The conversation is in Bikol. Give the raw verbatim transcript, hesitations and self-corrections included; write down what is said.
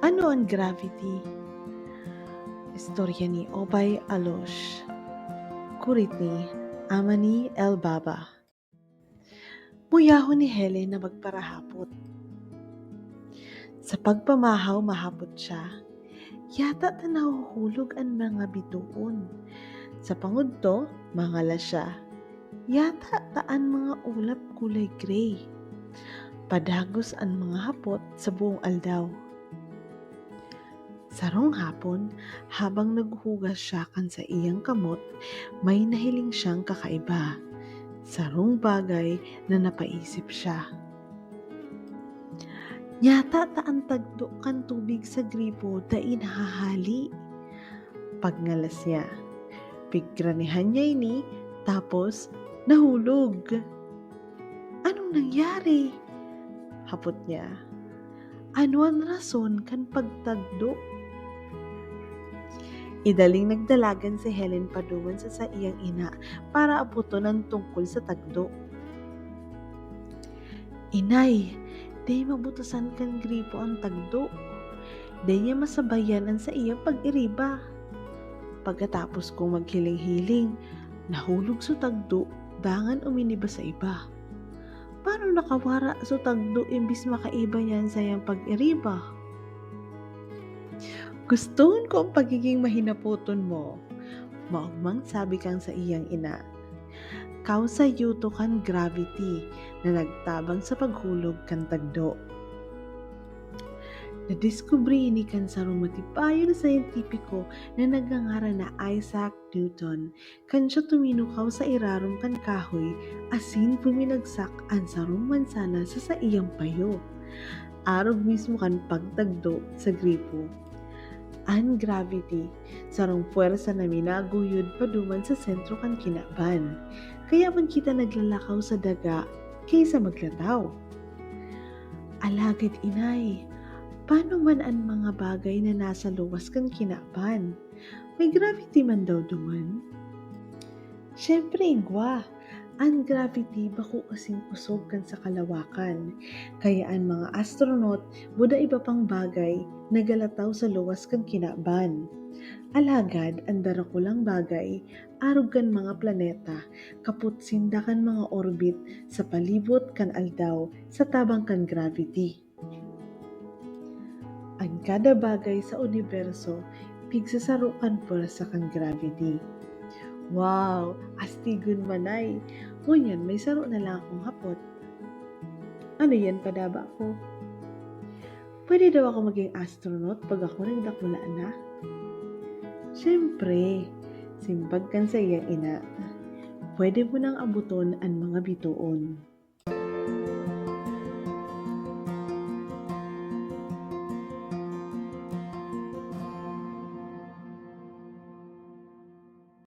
Ano an gravity? Istorya ni Obay Alosh. Kurit ni Amani El Baba. Muyahon ni Helen na magparahapot. Sa pagpamahaw, mahapot siya, "Yata ta nahuhulog an mga bitoon. Sa pangudto, mangalas siya. Yata ta an mga ulap kulay gray." Padagos an mga hapot sa buong aldaw. Sarong hapon, habang naghuhugas siya kan saiyang kamot, may nahiling siyang kakaiba. Sarong bagay na napaisip siya. "Yata ta an tagdo kan tubig sa gripo dai nahahali." Pagngalas niya, pigranihan niya ini, tapos nahulog. "Anong nangyari?" hapot niya. "Ano an rason kan pagtagdo?" Idaling nagdalagan si Helen paduman sa saiyang ina para apoton an tungkol sa tagdo. "Inay, dai mabutasan kan gripo an tagdo. Dai niya masabayan an saiyang pag-iriba. Pagkatapos kong maghiling-hiling, nahulog so tagdo dangan uminiba sa iba. Paano nakawara so tagdo imbis makaiba niya an saiyang pag-iriba?" "Gustohon ko an pagiging mahinapoton mo," maogmang sabi kan saiyang ina. "Kausa iyo to kan gravity na nagtabang sa paghulog kan tagdo." Nadiskubre ini kan sarong matibayon na siyentipiko na nagngangaran na Isaac Newton, kan siya tuminukaw sa irarom kan kahoy asin buminagsak an sarong mansana sa saiyang payo, arog mismo kan pagtagdo sa gripo. An gravity, sarong pwersa na minaguyod paduman sa sentro kan kinaban. Kaya man kita naglalakaw sa daga kaysa maglataw. "Alagad, inay, paano man an mga bagay na nasa luwas kan kinaban? May gravity man daw duman?" "Siyempre, igwa. An gravity bako kasing kusog kan sa kalawakan. Kaya an mga astronaut buda iba pang bagay nagalataw sa luwas kan kinaban. Alagad an darakulang bagay, arog kan mga planeta, kapot sinda kan mga orbit sa palibot kan aldaw sa tabang kan gravity." An kada bagay sa uniberso pigsasaro kan pwersa kan gravity. Wow! Astigon man ay! Ngunyan may saro na lang akong hapot. Ano yan, padaba ko? Pwede daw ako maging astronaut pag ako nagdakula na? Siyempre, simbag kan saiyang ina. Pwede mo nang abuton an mga bitoon.